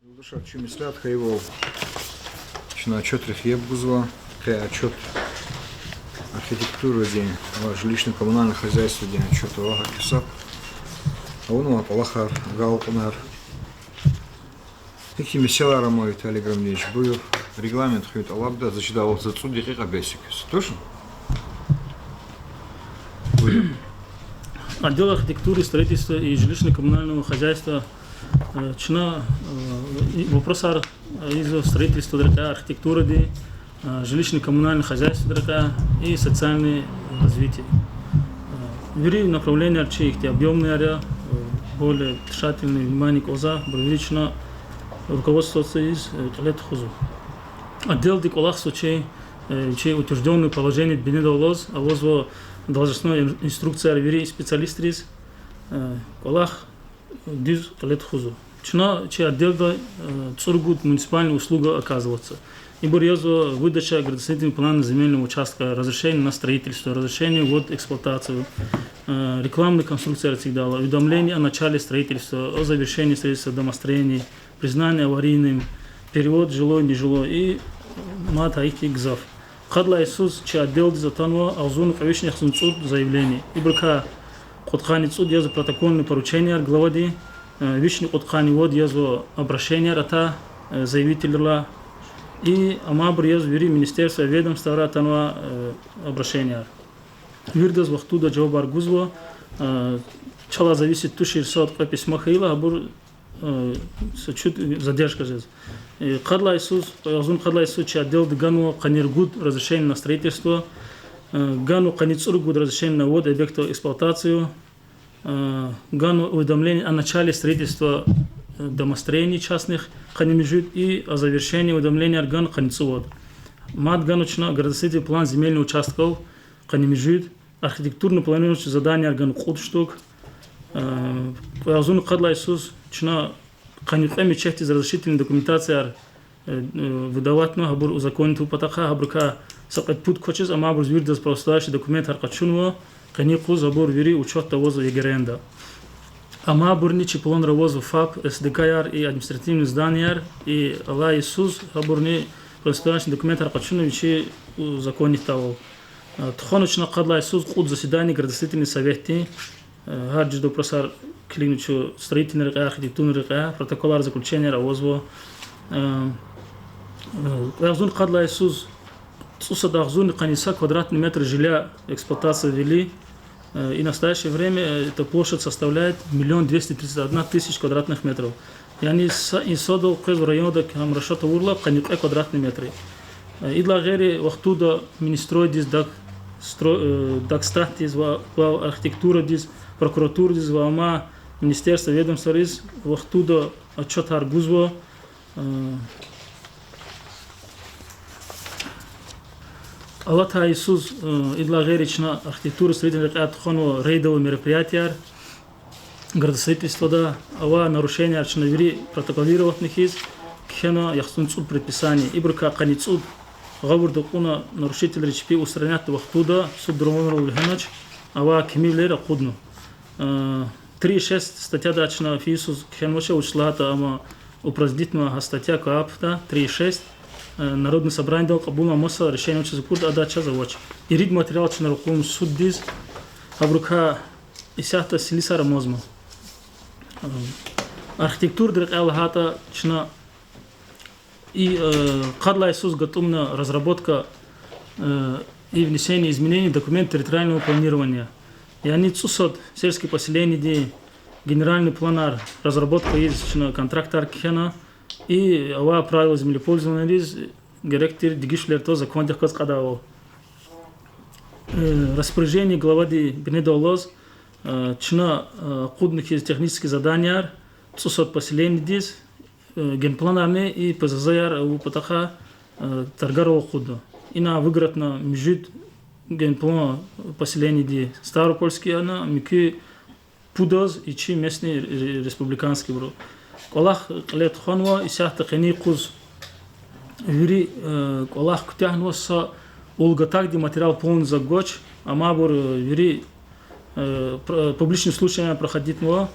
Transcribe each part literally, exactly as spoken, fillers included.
Юлдашар, чи меслят хьайивал, чна отчётрихъ яб гузва, къе отчёт архитектурадин ва жилищно-коммунальное хозяйстводин отчёт ава, гьакӀ гьисаб. Авунвай кӀвалахар, агалкьунар. Гьихьтин месэлаяр ама, Виталий Гаврилович, буюр, регламент хуьн тӀалабда, за чидайвал за цӀуд декьикьа бес я квез. Точно? Отдел архитектуры, строительства и жилищно-коммунального хозяйства, э, чна, э, и вопросар, э, из строительстводи рекьяй, архитектуради, э, жилищно-коммунальное хозяйстводи рекьяй и социальное развитие. Э, вири направленияр чи ихьтин объёмныйяр я, э, более тщательное внимание кӀанзава, абур вири чна руководствоваться ийиз, э, кьиле тухузва. Отделдин кӀвалахзава чи, э, чи утверждённое положениеди бинедаллаз авазва должностной ин-, инструкцияр вири специалистриз, э, кӀвалах дуьз кьиле тухузва. Чна чи отделда, э, цӀуругуд муниципальная услуга оказывается. Ибур язва выдача градостроительного плана земельного участка, разрешение на строительство, разрешение ввод в эксплуатацию, э, рекламные конструкции эцигдайла, уведомление о начале строительства, о завершении строительства домостроений, признание аварийным, перевод жилой, нежилой и мад гьа ихьтин гзаф. Къад лагьай йисуз чи отделдиз атанва агъзурни кьве вишни яхцӀурни цӀуд заявление. Ибурукай кьудкъанни цӀуд язва протокольный порученияр главади, э, вишни кьудкъанни вад язва обращенияр атай, э, заявителрилай. И амайбур язва вири министерствояр, ведомствояр, атанва, э, обращенияр. Виридаз вахтунда жавабар гузва, э, чалай зависит тушир, сад-кьве письмо хьайила, абур, э, са чуть задержка жез. Э, къад лагьай йисуз, агъзурни къад лагьай йисуз чи отделди ганва къанни ругуд разрешение на строительство, э, ганва къанни цӀуругуд разрешение на ввод объекта в эксплуатацию, э, ганва уведомление о начале строительства, э, домостроений частных къанни муьжуьд и о завершении уведомленияр ганва къанни цӀувад. Мад ганва чна градостроительный план земельного участков къанни муьжуьд, архитектурно-планировочный заданияр ганва кьуд штук. Э, кьве агъзурни къад лагьай йисуз чна къанни кьве мечетьдиз разрешительный документацияр, э, э, выдаватьна, гьабур узаконитьун патахъай, гьабурукай са кьвед-пуд квачиз, амайбуруз виридаз правосудачный документар къачунва, къенин юкъуз гьабур вири учётда авазва ЕГРН-да. Амайбурни чи планра авазва ФАП, СДК-яр и административный зданияр, и алай йисуз гьабурни правосудачный документар къачунва вичи узаконитьдайвал. Э, тухвана чна къад лагьай йисуз кьуд заседание градостроительный советдин, э, гьар жуьреда вопросар килигна чун строительный рекьяй, архитектурный рекьяй, протоколар, заключенияр авазва. Э, э, кьве агъзурни къад лагьай йисуз цӀусад агъзурни къанни са квадратный метр жилья эксплуатация ввели. Э, и настоящее время, э, эта площадь составляет миллион двести тридцать одна тысяча квадратных метров. Яни са инсанди къвезва районда, гьам расчёт авурла, къанни кьве квадратный метр. Э, идалай гъейри вахтунда Министройдиз, Дагстро-, э, Дагстатдиз ва, ва архитектурадиз, прокуратурадиз ва амай министерство, ведомствайриз вахтунда отчётар гузва. Э, алатай йисуз, э, идалай гъейри чна архитектура, строительный рекьяй тухванва рейдовый мероприятияр, градостроительствода авай нарушенияр чна вири протоколироватьна хьиз кхьенва яхцӀурни цӀуд предписание. Ибурукай къанни цӀуд гъавурда кьуна нарушителри чпи устранятьда вахтунда, суд дурувунрал вегьенач, авай кимивилер акъудна. Э, три и шесть статьяда чна фейи йисуз кхьенвач, вучиз лагьайтӀа ам упразднитьнава гьа статья КоАПда, три и шесть, э, Народный Собраниедал кьабулна маса решение вучиз акурди, ада чаз авач. Ирид материал чна ракъурна суддиз, гьабурукай исятда слесарь амазма. Э, архитектурадин рекьяй лагьайтӀа чна и, э, къад лагьай йисуз гатӀумна разработка, э, и внесение изменений в документ территориального планирования. Яни цӀусад сельский поселениедин генеральный планар разработка ийиз чна контрактар кхьена, и авай правила землепользованиедиз герек тир дегишвилер тваз закондихъ галаз кьадайвал. Э, распоряжение главади бинедаллаз, э, чна, э, акъудна хьиз технический заданияр цӀусад поселениедиз, э, генпланарни и ПЗЗ-яр авун патахъай, э, торгарал акъудна. Ина выигратьна муьжуьд генплан поселениеди, Ставропольский ана, муькуь пудаз и чи местный ре-, республиканскийбуру. КӀвалах кьиле тухванва, исятда къенин юкъуз вири, э, кӀвалах куьтягьнава, са улгатагдин материал полный закӀ гвач, амайбур, э, вири, э, пр-, публичный слушания проходитьнава,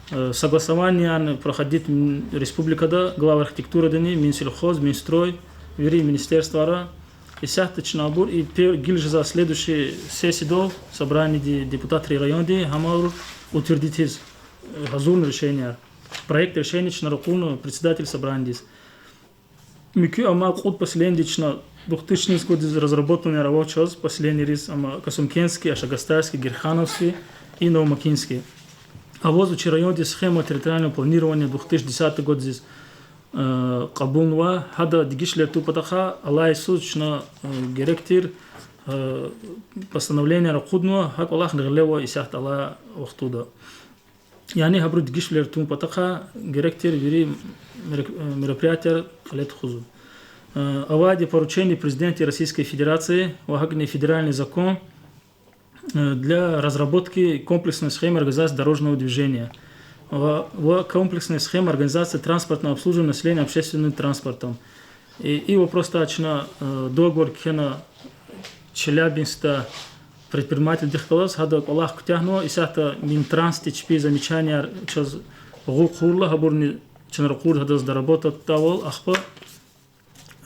Согласованиеяр проходить м-, республикада, главы архитектурадани, Минсельхоз, Минстрой, вири министерствара. Исятда чна абур и пе-, гила жезвай следующий сессиядал, собраниеди депутатрин районди, гьам абур утвердитьиз, э, гьазурна решенияяр. Проект решения чна ракъурна председатель собраниедиз. Муькуь амай кьуд поселениедиз чна две тысячи четырнадцатый годдиз разработанный авай чаз поселениейриз, амма Касумкентский, Ашагастайский, Герхановский и Новомакинский. Авазва чи райондин схема территориального планирования две тысячи десятый годдиз, э, кьабулнава, гьада дегишвилер тун патахъай алай йисуз чна, э, герек тир, э, постановлениеяр акъуднава, гьа кӀвалахни гъиле ава исятда алай вахтунда. Яни гьабуру дегишвилер тун патахъай герек тир вири меро-, мероприятияр кьиле тухузва. Э, авайди поручение Президента Российской Федерации ва гьакӀни федеральный закон, э, для разработки комплексной схемы организации дорожного движения ва, ва комплексной схемы организации транспортного обслуживания населения общественным транспортом. И, и вопросдай чна, э, договор кхьена Челябинскда предпринимательдихъ галаз, гьада кӀвалах куьтягьнава, исятда Минтрансди чпи замечанияр чаз гъуд хъувурла, гьабурни чна ракъурда гьадаз доработать тавурвал, ахпа,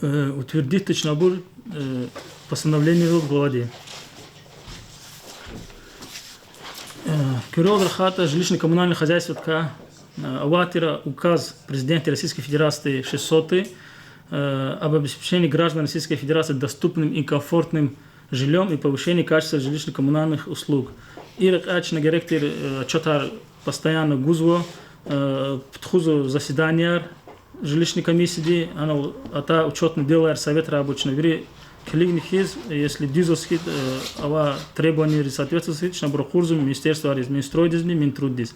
э, утвердитьда чна абур, э, постановлениедал главади. Э, куьрелди рахайтӀа, жилищно-коммунальное хозяйстводикай, э, авай тир указ Президента Российской Федерации шестьсотый, э, об обеспечении граждан Российской Федерации доступным и комфортным жильём и повышении качества жилищно-коммунальных услуг. И рекьяй чна герек тир, э, отчётар постоянно гузва, э, тухузва заседанияр жилищный комиссияди, анал атай учётный делаяр советрай абур чна вири килигна хьиз, если дуьз яз хьи, э, авай требованийриз соответствовать хьиз, чна абур ракъурзава министерствайриз, Минстройдизни, Минтруддиз.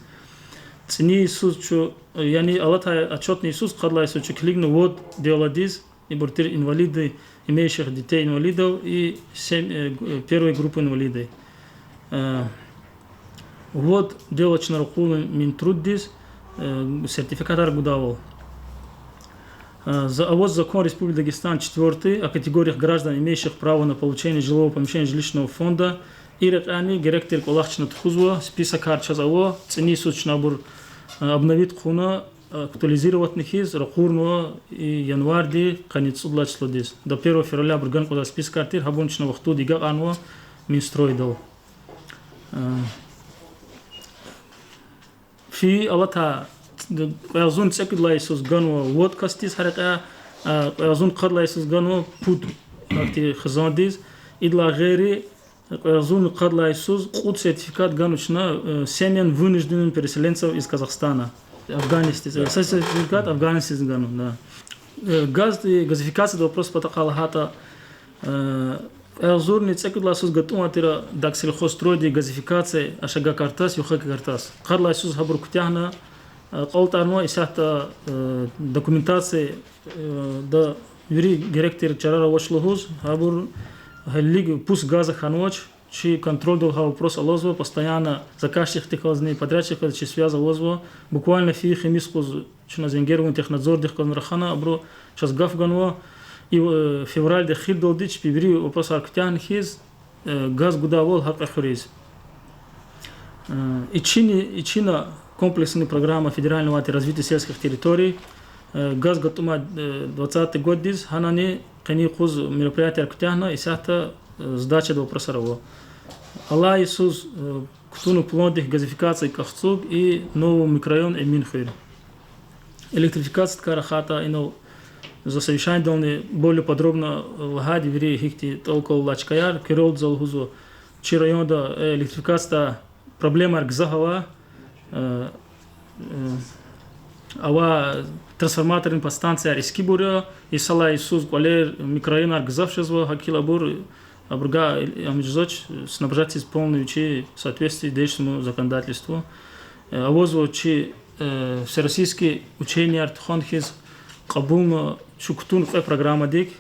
ЦӀини йисуз чу, э, яни алатай отчётный йисуз, къад лагьай йисуз чу килигна вад деладиз, ибур тир инвалиды, имеющих детей-инвалидов и сем-, э, г-, э, первой группы инвалиды. Э, вад дело чна ракъурна Минтруддиз, э, сертификатар гудайвал. Э, за-, аваз закон Республики Дагестан четвёртый о категориях граждан, имеющих право на получение жилого помещения жилищного фонда. И рекьяйни герек тир кӀвалах чна тухузва, списокар чаз ава, цӀини йисуз чна абур, э, обновить хъувуна, актуализировать хьиз ракъурнава и январьдин къанни цӀуд лагьай числодиз. До первого февраля абур гана кӀанзавай спискар тир, гьабурни чна вахтунда агакьарнава Минстройдал. Э, фи алатай кьве агъзурни цӀекӀуьд лагьай йисуз ганва вад касдиз гьа рекьяй, э, кьве агъзурни къад лагьай йисуз ганва пуд ахьтин хизандиз, идалай гъейри, кьве агъзурни къад лагьай йисуз кьуд сертификат ганва чна, э, семьям вынужденным переселенцев из Казахстана, афганецдиз, э, сертификат афганецдиз ганва, да. Э, газди, газификацияди вопрос патахъай лагьайтӀа, э, кьве агъзурни цӀекӀуьд лагьай йисуз гатӀунвай тир Дагсельхозстройди газификация Ашагакартас, Юхакартас. Къад лагьай йисуз гьабур куьтягьна, э, акьалтӀарнава, исятда, э, документация, э, да вири герек тир чарар авач лугьуз, гьабур гьелелиг пуск газа хьанвач, чи контрольдал гьа вопрос алазва, постоянно заказчикдихъ галазни, подрядчикдихъ галаз чи связь авазва. Буквально фи-химиз къуз чна зенгер авун Технадзордихъ галаз рахана, абуру чаз гаф ганва, и, э, февральдин эхирдалди чпи вири вопросар куьтягьна хьиз, э, газ гудайвал гьакьван хуьруьз. Э, ичини, ичина комплексная программа федерального развития сельских территорий, э, газ гатӀумай, э, двадцатый годдиз, гьанани къенин къуз мероприятияр куьтягьна, исятда, э, сдачадин вопросар ава. Алай йисуз, э, кутунва пландихъ газификация Кахцуг и Новый микрорайон Эминхуьр. Электрификациядикай рахайтӀа, инал за совещаниедални более подробно лагьайди вири гьихьтин тӀал-кӀвал алай чкаяр, куьрелди за лугьузва, чи районда, э, электрификациядай проблемаяр гзаф ава, э, э, ава трансформаторный подстанцияяр эскибур я, йисалай йисуз кӀвалер, микрорайонар гзаф жезва, гьакӀ хьайила абур, абурукай ам жезвач снабжать ийиз полный вичи в соответствии с действующим законодательством. Э, авазва чи, э, всероссийский ученияр тухун хьиз кьабулна чун кутуна кьве программадик.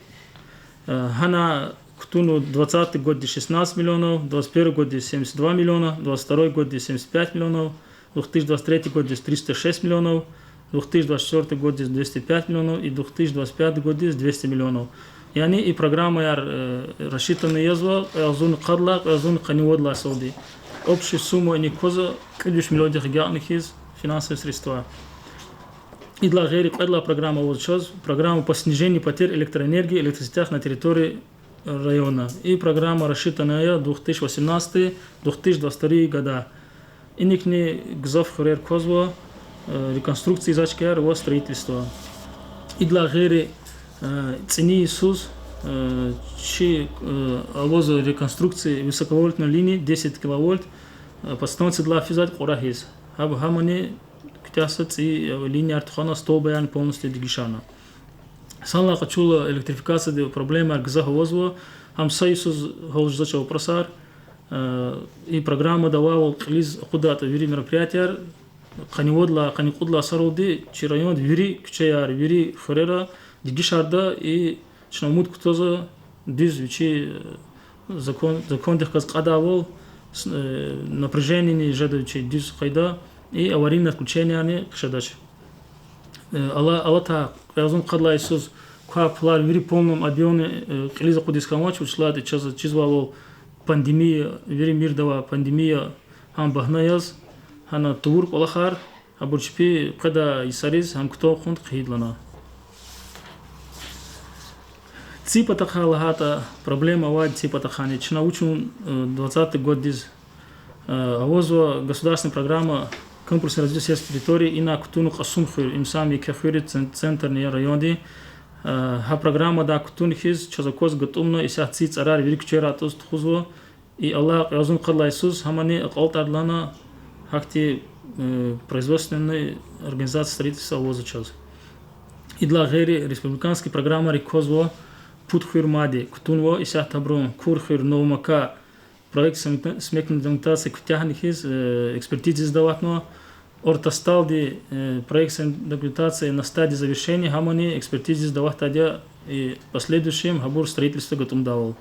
Э, гьана кутунва двадцатый годдиз шестнадцать миллионов, двадцать первый годдиз семьдесят два миллиона, двадцать второй годдиз семьдесят пять миллионов, две тысячи двадцать третий годдиз триста шесть миллионов, две тысячи двадцать четвёртый годдиз двести пять миллионов и две тысячи двадцать пятый годдиз двести миллионов. Яни и программаяр, э, рассчитанный язва кьве агъзурни къад лагьай, кьве агъзурни къанни вад лагьай йисалди. Общая сумма иник кваза кӀуьд виш миллиондихъ агакьна хьиз, финансовые средства. Идалай гъейри кьвед лагьай программа аваз чаз, программа по снижению потерь электроэнергии и электросетях на территории района. И программа рассчитанная две тысячи восемнадцатый, две тысячи двадцать вторые года. Иникни гзаф хуьрер квазва, э, реконструкция ийизвай чкаяр ва строительство. Идалай гъейри, э, цӀини йисуз, э, чи, э, аваз реконструкция высоковольтной линии десять киловольт, э, подстанциядилай физвайди Кьурагьиз. Гьаб-, гьамани куьтягь са цӀийи, э, линияяр тухвана, столбаярни полностью дегишарна. Санлай къачула электрификацияди проблемаяр гзаф авазва, гьам са йисуз гьал жезвач а вопросар. Э, и программада авайвал кьилиз акъудайтӀа вири мероприятияр, къанни вад лагьай, къанни кьуд лагьай йисаралди чи районда вири куьчеяр, вири хуьрера дегишарда, и чна умуд кутазва дуьз вичи, э, закон, закондихъ галаз кьадайвал, с-, э, напряженияни жеда вичи дуьз къайда, и аварийный отключениярни хъжедач. Э, ала-, алатай кьве агъзурни къад лагьай йисуз квай пулар вири в полном объёме, э, кьилиз акъудиз хьанвач, вучиз лагьайтӀа чаз чизвайвал пандемия, вири мирда авай пандемия гьам багьна яз, гьана тавур кӀвалахар, абур чпи къведай йисариз гьам кутун хьун хъийидлана. ЦӀийи патахъай лагьайтӀа, проблема авайди цӀийи патахъайни, чна вуч авун, э, двадцатый годдиз, э, авазва государственная программа комплексно развития сельских территорий, ина кутуна Кьасумхуьр, им самый еке хуьр я цен-, центрни я районди. Э, гьа программадай кутуна хьиз чаз акваз гатӀумна исятда цӀийи цӀарар вири куьчейрай атӀуз тухузва. И алай кьве агъзурни къад лагьай йисуз гьамани акьалтӀарна, гьахьтин, э, производственный организация строительства авазва чаз. Идалай гъейри республиканский программайрик квазва пуд хуьр мадни кутунва, исятда абурун Курхуьр, Новомака, проект сметной документация куьтягьна хьиз, э, экспертизадиз даватнава. ОртастӀалди, э, проектная документация на стадии завершения, гьамани экспертизадиз даватдайди я, и последующем гьабур строительство гатӀумдайвал.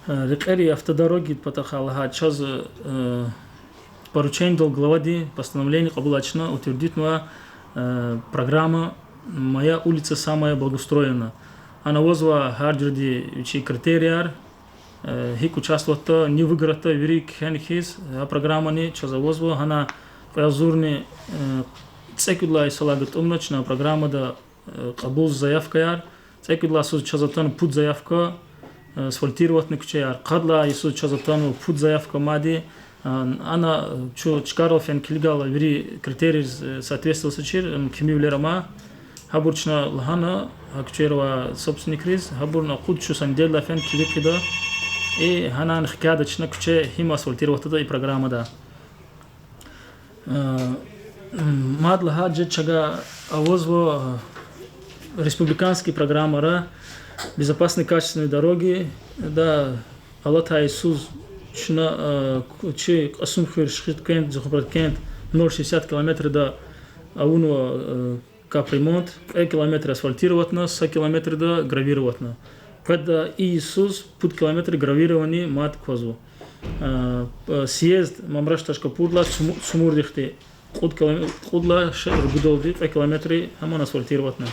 Э, рекьери автодороги патахъай лагьайтӀа, чаз, э, поручениедал главади постановление кьабулай чна, утвердитьнава, э, программа «Моя улица самая благоустроена». Ана авазва гьар жуьреди вичин критерияр, э, гьикӀ участвоватьда, ни выигратьда, вири кхьена хьиз, а программани чаз авазва, гьана кьве агъзурни, э, цӀекӀуьд лагьай йисалай гатӀумна чна программада, э, кьабулзавай заявкаяр, цӀекӀуьд лагьай йисуз чаз атана пуд заявка, э, асфальтироватьна куьчеяр, къад лагьай йисуз чаз атанва пуд заявка мадни, э, ана, э, чун чкайрал фена килигайла вири критерийриз, э, соответствовать ийизвачир, э, кимивилер ама, гьабур чна лагьана, гьа куьчейрай авай собственникриз, гьабурни акъуд чун са неделялай фена килиг хъийида, и гьанани хкяда чна куьче гьим асфальтироватьда и программада. Э, мад лагьайтӀа, жеда чна, авазва, э, республиканский программара «Безопасные качественные дороги», да, алатай йисуз чна, э, к-, чи Кьасумхуьр — Шихидкент — Зухрабкент ноль шестьдесят километрда авунва, э, капремонт, кьве километр асфальтироватьна, са километрда гравироватьна. Къведай йисуз пуд километр гравирование мад квазва. Э, п-, съезд Мамраш — Ташкапурдилай Цуму-, Цумурдихъди кьуд киломе-, кьуд лагьай ш-, ругудалди кьве километр гьаман асфальтироватьна.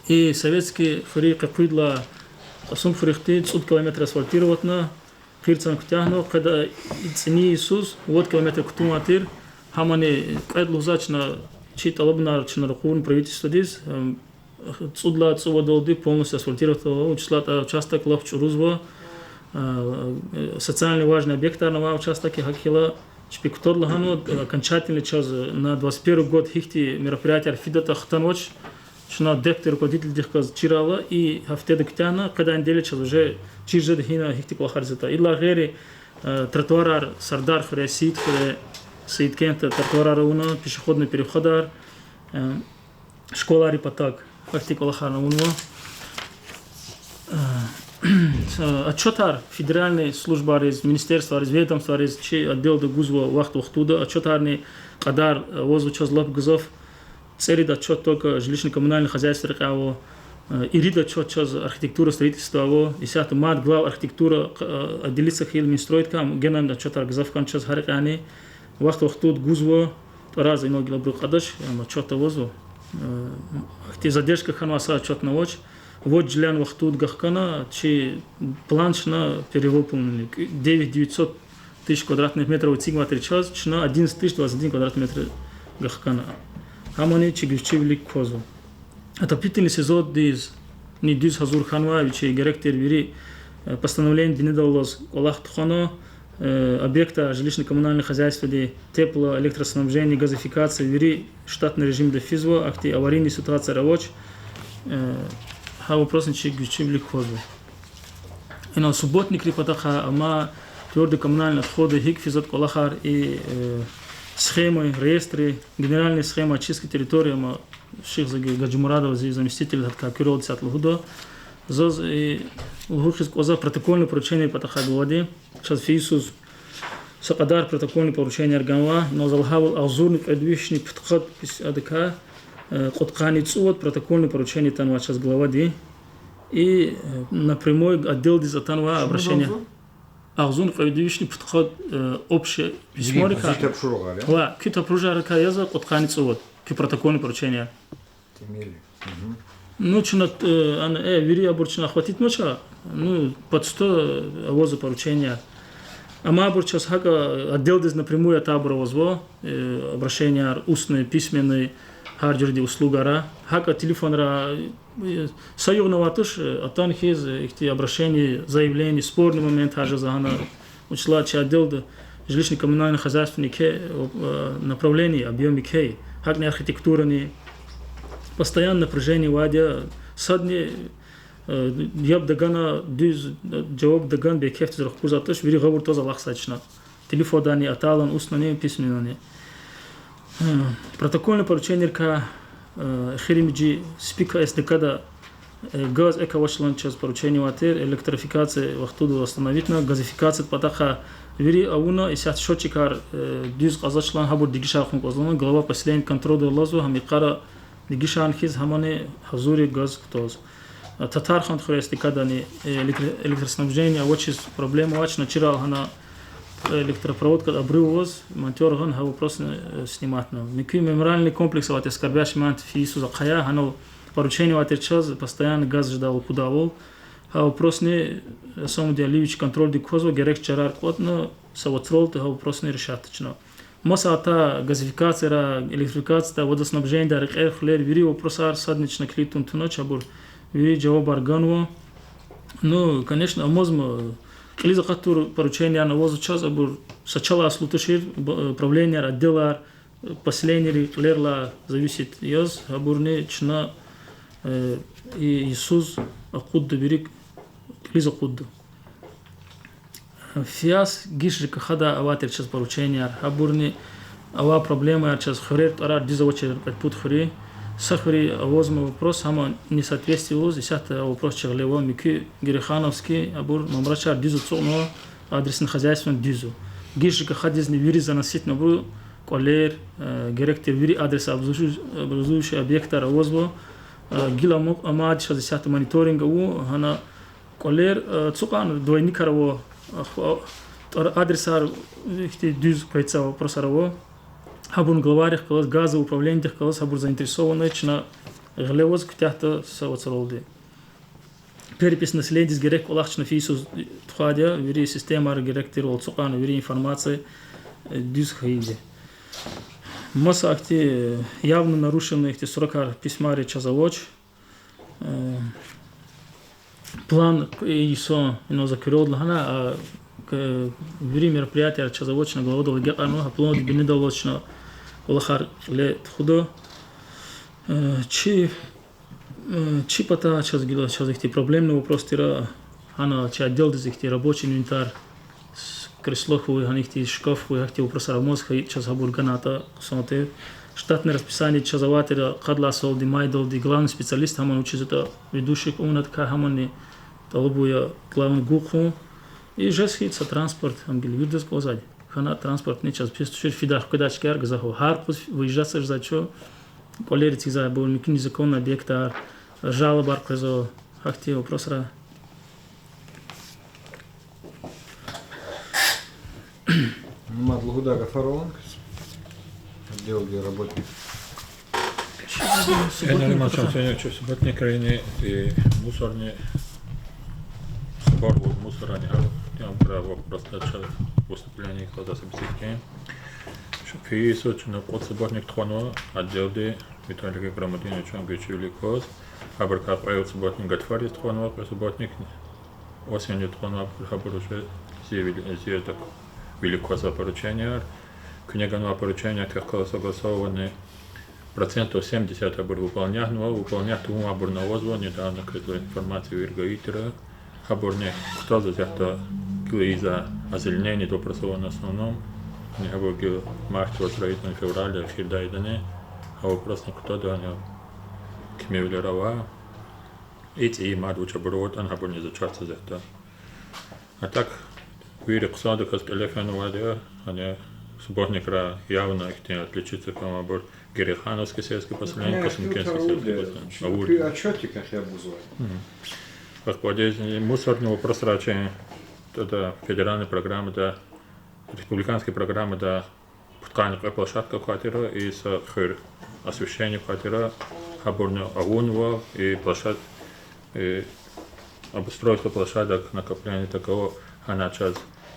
И Советский хуьруьз къекъуьдалай Кьасумхуьруьхъди цӀуд километр асфальтироватьна, хъирцан куьтягьна, къведай цӀини йисуз вад километр кутунвай тир, гьамани кьвед лугьузвай чна, чи тӀалабунар чна ракъурна правительстводиз, э, цӀуд лагьай цӀувадалди полностью асфальтировать авунва, вучиз лагьайтӀа участок лап чӀурузва, э, социально важный объектарни авай участок я, гьакӀ хьайила чпи кутада лагьанва, окончательно чаз на двадцать первый год гьихьтин мероприятияр фидатӀа хтанвач, чна ДЭП-дин руководительдихъ галаз чирайла, и гьафтеда куьтягьна, къведай неделя чаз уже чир жеда гьина гьихьтин кӀвалахар ийизватӀа. Идалай гъейри, э, тротуарар Сардар хуьре, Саид хуьре, Саидкентда тротуарар авуна, пешеходный переходар, э, школайрин патав гьахьтин кӀвалахарни авунва. Э, отчётар федеральный службайриз, министерствайриз, ведомствайриз, чи отделда гузва вахт-вахтунда, отчётарни кьадар авазва чаз лап гзаф. ЦӀерид отчёт только жилищно-коммунальное хозяйство рекьяй ава, э, ирид отчёт чаз архитектура, строительство ава, исятда мад глав архитектура, э, отделиться хьайила Минстройдикай, генани отчётар гзаф хьана чаз гьа рекьяйни. Вахт-вахтунда гузва, тӀварар за инал гила абуру кьадач, яни отчёт авазва. Э, ахьтин задержка хьанвай са отчётни авач. Вад жиляй вахтунда вахкана, чи план чна перевыполнили, девять девятьсот тысяч квадратных метров эцигнавайтӀани чаз, чна одиннадцать тысяч двадцать один квадратный метр гахкана. Гьамани чи гуьзчивилик квазва. Отопительный сезондиз ни дуьз гьазур хьанва, вичи герек тир вири, э, постановление бинедаллаз кӀвалах тухвана, э, объектар жилищно-коммунального хозяйстводи, тепло, электроснабжение, газификация, вири штатный режимда физва, ахьтин аварийный ситуацияр авач, э, гьа вопросни чи гуьзчивилик квазва. Инал субботникрин патахъай, амма твердые коммунальные отходы гьикӀ физватӀа кӀвалахар и, э, схемы, реестры, генеральная схема очистки территории, амма Шихзаги Гаджимурадова, зи заместитель, гьадакай куьрелди сят лугьуда. Заз и лугьуз кӀанзава протокольное поручение патахъай главади. Чаз фейи йисуз са кьадар протокольный порученияр ганва, инал за лагьайвал агъзурни кьвед вишни пудкъад пис-, адакай, э, кьудкъанни цӀувад протокольный поручение атанва чаз главади. И, э, напрямую отделдиз атанва обращение. Агъзурни кьвед вишни пудкъад, э, общее письморикай. Ва куь тапружарикай язва кьудкъанни цӀувад, куь протокольный поручение. Ну, чна, э, ана, э, вири абур чна охватить авунач, ну, под сто авазва поручение. Амма абур чаз гьакӀа отделдиз напрямую атайбур авазва, э, обращенияр, устный, письменный, гьар жуьредин услугара. ГьакӀа телефонра, э, са югъни авайди туш, э, атана хьиз, э, ихьтин обращение, заявление, спорный момент гьажа загьана. Вучиз лагьайтӀа чи отделда жилищно-коммунальное хозяйствони еке, э, направление, объём еке я. ГьакӀни архитектурани, постоянно напряжение авайди я, садни, э, яб тагана дуьз, э, жаваб тагана бейкефдиз рахкузвайди туш, вири гъавурда тваз алахъзавайди чна. Телефондани, атайлани, устныйни, письменныйни. Э, протокольный поручениерикай, э, эхиримжи СПИК СДК-да, э, газ экв авачлан чаз поручение авай тир, электрификация вахтунда восстановитьна, газификациядин патахъай вири авуна, исятда счётчикар, э, дуьз кьазвачлан, гьабур дегишарун кӀанзава, глава поселения контрольда алазва, гьам йикъара дегишарна хьиз, гьамани гьазур я газ кутаз. Татархан хуьре СДК-дани, э, электро-, электроснабжение авачиз проблема авач, начирал гьана электропроводкада обрыв аваз, монтёр гъана гьа вопросни, э, сниматьна. Муькуь мемориальный комплекс авай тир, Скорбящий мамонт, фейи йисуз ахъая, гьанал поручение авай тир чаз постоянно газ жедайвал, кудайвал. Гьа вопросни, э, Самуд Алиевич контрольдик квазва, герек чарар кӀватӀна, са вацралди гьа вопросни решатьда чна. Маса атай газификацияда, электрификацияда, водоснабжениеда рекьер-хуьлер, вири вопросар садни чна килиг тун тунач, абур вири жавабар ганва. Ну, конечно, амазма, кьилиз акъатзавай поручениярни авазва чаз, абур са чалай аслу тушир, б-, управленияр, отделар, поселенийрин кьилерилай зависит яз, абурни чна, э, и йисуз акъудда вири, кьилиз акъудда. ФИАС, ГИШ ЖКХ-да авай тир чаз порученияр, гьабурни авай проблемаяр чаз, хуьрер, тӀварар дуьз авачир кьвед-пуд хуьруьн. Са хуьруьн авазма вопрос, гьама несоответствие лугьуз, исятда а вопрос чи гъиле ава, муькуь Герехановский, абур мамрачар дуьз ацукьнава, адресни хозяйствони дуьз я. ГИШ ЖКХ-дизни вири заноситьнава кӀвалер, э, герек тир вири адреса образующ-, образующий объектар авазва, э, гила амукь-, амайди чаз исятда мониторинг ава, гьана кӀвалер, э, ацукьарна двойникар ава, э, хва-, тӀвар-, адресар ихьтин дуьз къвезвай вопросар ава. Гьабурни главайрихъ галаз, газовый управлениедихъ галаз, гьабур заинтересованный, чна гъиле аваз куьтягьда са вацралди. Перепись населениедиз герек кӀвалах чна фейи йисуз тухвайди я, вири системайра герек тирвал ацукьарна, вири информация, э, дуьз хьайиди. Маса ахьтин, э, явно нарушенный ихьтин срокар, письмаяр чаз авач. Э, план, э, йисан, инал за куьрелди лагьана, а, к-, вири мероприятияр чаз авач, чна главадал агакьарнава, гьа пландин бинедаллаз чна кӀвалахар кьиле тухуда. Э, чи, э, чи патай чаз гила, чаз ихьтин проблемный вопрос тир, гьана чи отделдиз ихьтин рабочий инвентарь, кресло хьуй, гьана ихьтин шкаф хьуй, гьахьтин вопросар амаз хьайитӀа чаз, гьабур ганайтӀа хъсан тир. Штатный расписание чаз авай тир, къад лагьай йисалди, майдалди, главный специалист гьаман вучиз ятӀа ведущий авунатӀа, гьамани тӀалабуя главный гур хъувун. И жез хьайитӀа са транспорт, гьам гила виридаз кӀанзавайди. Хьана транспортни чаз пис тушир, фидай-хкведай чкаяр гзаф ава. Гьар юкъуз выезжать жезва чун, кӀвалер эцигзавайбур, муькуьни незаконный объектар, жалобаяр къвезва, гьахьтин вопросар. Мад лугьудай гафар авани квез? Отделдин работник. Субботник, Эмин Алиманович, субботникрини, и мусорни, субар мусорани, гьа, я права просто ча-, Выступление кьаз аса бицикин. Фейи йисуз чна кьуд субботник тухванва отделди, Виталий Гаграмудинович, чун гуьчвилик кваз. Гьабурукай кьве субботник гатфариз тухванва, кьве субботник осеньдиз тухванва, гьабур уже зи вили-, зи так вилик кваз порученияр. Куьне ганвай поручения квехъ галаз согласованы процентов семьдесят абур выполнятьнава, выполнять авунвайбурни авазва, недавно квез информация вири гайитӀа. Гьабурни кутазва исятда гила ийизвай озеленение, вопросов в основном. Яни гьабур гила март, строительный февраль, эхирдайдани. Гьа вопросни кутада, яни кимивилер ава. И цӀийи мад вуч абур аватӀани гьабурни зачагъзава исятда. А так, вири хъсандаказ кьиле фенвайди я, яни субботникра явно ихьтин отличиться хьанвайбур Герейхановский сельский поселение, Касумкентский сельский поселение. Авур. Куь отчётдикай гьабур гузвай. Ахпа мусорный вопросрай чи, тада федеральный программада, республиканский программада пудкъанни кьве площадка квай тир, и са хуьр освещение квай тир, гьабурни авунва, и площад-, и обустройство площадок накопления такого, гьана чаз